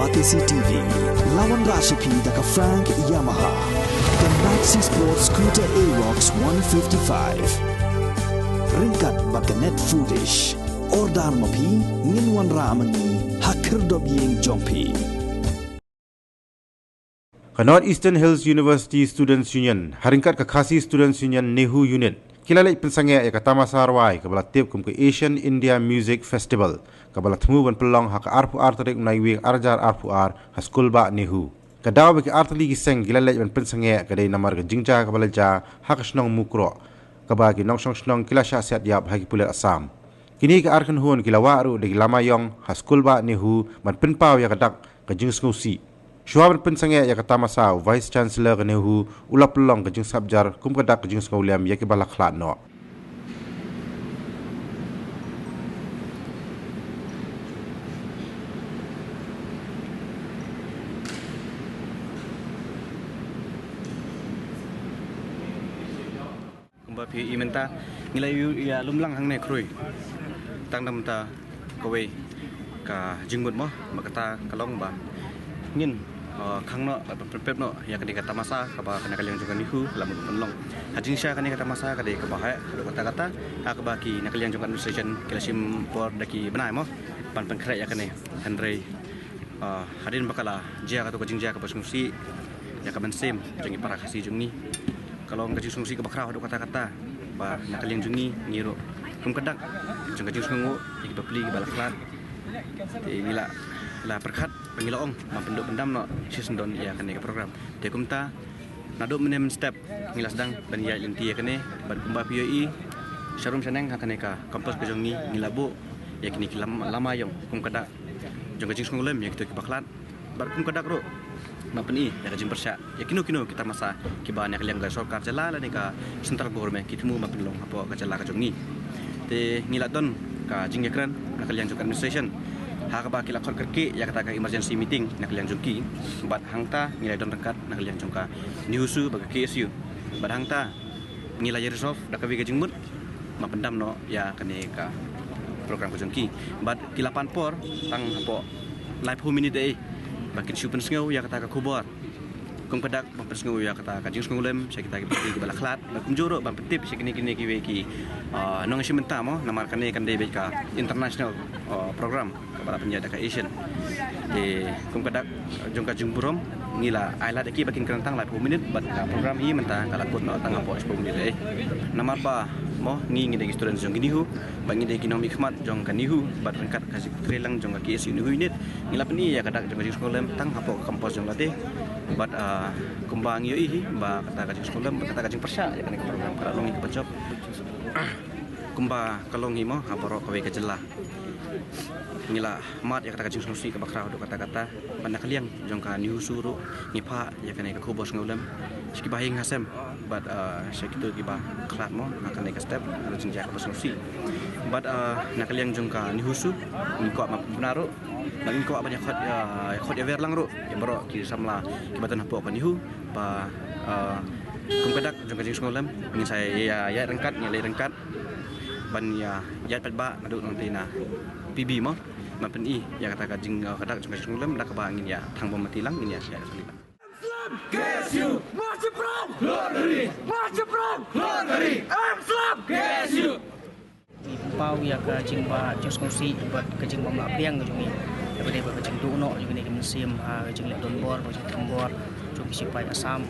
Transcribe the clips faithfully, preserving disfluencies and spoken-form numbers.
Batesi T V, la wanrah sha phi da ka Frank Yamaha, ka Maxi Sport Scooter Aerox one fifty-five. Ryngkat bad ka Net Foodish. Order ma phi, ngin wanrah ma ngi ha khyrdop ïing jong phi. Ka North Eastern Hills University Students Union, ha ryngkat ka Khasi Students Union NEHU Unit, ki la leit pynsangeh ïa ka tamasa rwai kaba la tip kum ka Asian India Music Festival, kaba la thmu ban pynlong ha ka arphew ar tarik u Naiwieng ar hajar arphew ar ha Skulbah NEHU. Ka daw ba ki artylli ki seng ki la leit ban pynsangeh ka dei namar ka jingjia kaba la jia ha ka shnong Mukroh, kaba ki nongshong shnong ki la shah siat ïap ha ki pulit Assam. Kine ki ar kynhun ki la wad ruh da ki lama ïong ha Skulbah NEHU ban pynpaw ïa ka dak ka jingsngewsih. Shuwa ban pynsangeh ïa ka tamasa, u Vice Chancellor ka NEHU u la pynlong ka jingsngap jar kum ka dak ka jingsngewlem ïa kiba la khlad noh. Kumba phi ïohi mynta, ngi la ïoh ïa lumlang hangne khrui. Tang da mynta kawei ka jingmut mo, ba kata ka long ba ngin, uh, khang noh, ba pynpep noh ïa kane ka tamasa kaba kane ka liang jong ka NEHU la mut pynlong. Ha jingshisha kane ka tamasa ka dei kaba heh haduh katta katta, ha kaba kine ka liang jong ka administration ki la shim por da ki bnai mo ban pynkhreh ïa kane. Hynrei Ah, hadien ba ka la jia kato ka jingjia kaba sngewsih ïa ka mynsiem jong ki para Khasi jong ngi, ka long ka jingsngewsih kaba khraw haduh katta katta ba na ka liang jong ngi, ngi ruh kum ka dak jong ka jingsngewnguh ïa ki bapli kiba la khlad. Te ngi la, la pyrkhat ba ngi la ong ban pynduh pyndam noh shisyndon ïa kane ka program. Te kumta naduh mynne mynstep ngi la sdang ban ïaid lynti ïa kane, bad kumba phi ïohi sharum shaneng ha kane ka campus ka jong ngi, ngi la buh ïa kine ki lam-, lama ïong kum ka dak jong ka jingsngewlem ïa kito kiba khlad. Bad kum ka dak ruh ban pyni ïa ka jingpyrshah ïa kino kino ki tamasa kiba na ka liang ka sorkar jylla lane ka central government ki thmu ban pynlong hapoh ka jylla ka jong ngi. Te ngi la don ka jingïakren na ka liang jong ka administration ha kaba ki la khot kyrkieh ïa kata ka emergency meeting na ka liang jong ki. Bad hangta ngi la don ryngkat na ka liang jong ka NEHUSU bad ka KSU. Bad hangta ngi la ïa resolve da kawei ka jingmut ban pyndam noh ïa kane ka program ka jong ki. Bad ki la pan por tang hapoh laiphew minit eh ba kin shu pynsngew ïa kata ka khubor. Kum ka dak ban pynsngew ïa kata ka jingsngewlem sha kita ki bapli kiba la khlad, bad kumjuh ruh ban pyntip sha kine kine kiwei ki, ah, nongshim bynta mo, namar kane kan dei beit ka international, ah, program kaba la pynïaid da ka Asian. Te kum ka dak jong ka jingburom ngi la ai lad ïa ki ba kin kren tang laiphew minit, bad ka program hi mynta ka la kut noh tang hapoh shiphew minit eh. Namar ba mo ngi, ngi dei ki student jong ka NEHU, bad ngi dei ki nongmihkhmat jong ka NEHU bad ryngkat ka secretary lang jong ka KSU NEHU unit, ngi la pyni ïa ka dak jong ka jingsngewlem tang hapoh ka campus jong lade. Bad, ah, kumba ngi ïohi hi ba kata ka jingsngewlem, ba kata ka jingpyrshah ïa kane ka program ka la long hi kaba jop. Kumba ka long hi mo ha baroh kawei ka jylla, ngi la mad ïa kata ka jingsngewsih kaba khraw haduh katta katta. Bad na ka liang jong ka NEHUSU ruh ngi phah ïa kane ka khubor sngewlem sha ki bahaïing hasem bad, ah, sha kito kiba khlad mo ha kane ka step, ha ka jingjia kaba sngewsih. Bad, ah, na ka liang jong ka NEHUSU ngi kwah ban pynbna ruh, bad ngi kwah ban ïa khot, ah, ïa khot ïa wer lang ruh ïa baroh ki samla kiba don hapoh ka NEHU ba, ah, kum ka dak jong ka jingsngewlem ngin sa ïa, ïa ryngkat, ïa leit ryngkat ban ïa, ïa peit ba naduh nangta na PB mo, ban pyni ïa kata ka jing, ah, ka dak jong ka jingsngewlem da kaba ngin ïa thang bom mati lang, ngin ïa, ïa, ïa. K S U! March pran! Lottery! March pran! Lottery! Arms up! K S U! Ngi pynpaw ïa ka jingba jingsngewsih bad ka jingbym lah pdiang ka jong ngi. Kaba dei ba ka jingduh noh jong kine ki mynsiem ha ka jingleh donbor, ka jingthombor jong ki sipai Assam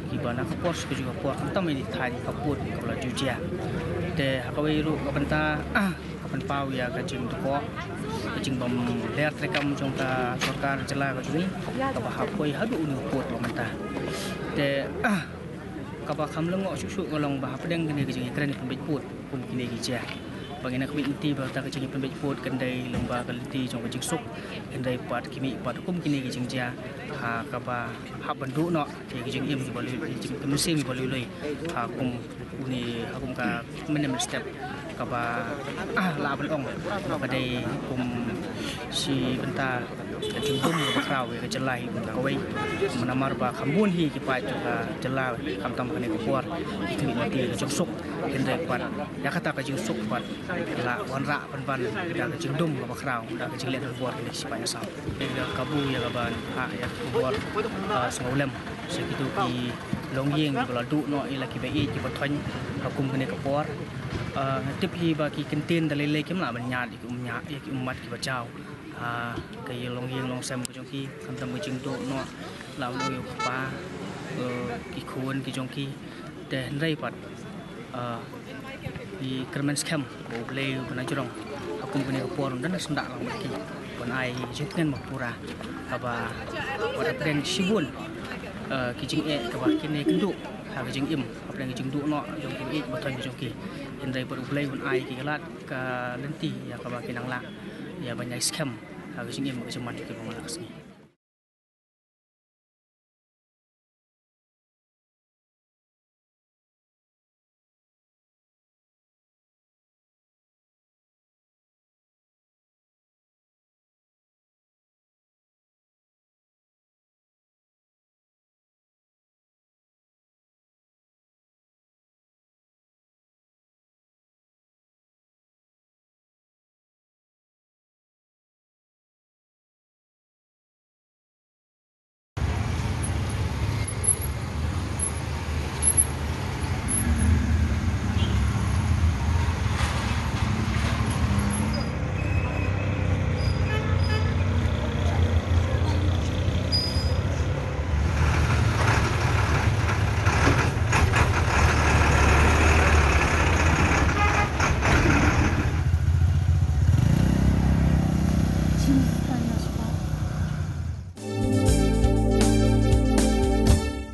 kiba na ka por sha ka juh ka por, khamtam ïa ki thaiñ ka pud kaba la ju jia. Te ha kawei ruh ka bynta ka pynpaw ïa ka jingdukor, ka jingbym ler treikam jong ka sorkar jylla ka jong ngi kaba hap poi haduh une u pud ba mynta. Te kaba kham lyngngoh shuh shuh ka long ba hapdeng kane ka jingïakren ïapynbeit pud kum kine ki jia, ba ngi na ka bit lynti ba kata ka jingïapynbeit pud kan dei lyngba ka lynti jong ka jingsuk, kan dei pat ki mih pat kum kine ki jingjia ha kaba hap ban duh noh ïa ki jingim kiba lui, ki jing, ki mynsiem kiba lui lui ha kum une, ha kum ka mynne mynstep kaba, ah, lah ban ong ba ka dei kum Ki bynta ka jingdum kaba khraw ïa ka jylla hi bynta kawei. Namar ba kham bun hi ki paid jong ka jylla khamtam kane ka por ki khmih lynti ka jingsuk, hynrei pat ïa kata ka jingsuk pat la wanrah pynban da ka jingdum kaba khraw, da ka jingleh donbor kine ki shipai nongsaw. Ïa ka kabu ïa kaba ha ïa ka khubor, ah, sngewlem sha kito ki longïing kiba la duh noh ïa la kiba ïeit kiba thoiñ ha kum kane ka por. Ah, nga tip hi ba ki kyntien da lei lei kim lah ban ñiad ïa ki ummat, ïa ki ummat kiba jaw. Ah, ka ïa longïing longsem ka jong ki, khamtam ka jingduh noh, la u ïa u kpa, eh, ki khun ki jong ki, te hynrei pat, ah, ki kyrmen skhem ba U Blei u ba na jrong ha kum kane ka por un da syndah lang bad ki, ban ai jingtngen ba pura, haba wat hapdeng shibun, eh, ki jingeh kaba kine kynduh ha ka jingim, hapdeng ka jingduh noh jong ki ïeit ba thoiñ ka jong ki, hynrei pat U Blei un ai ki ka lad ka lynti ïa kaba ki nang lah ïa ban ïai skhem ha ka jingim ka jingman jong ki ba man la ka sngi.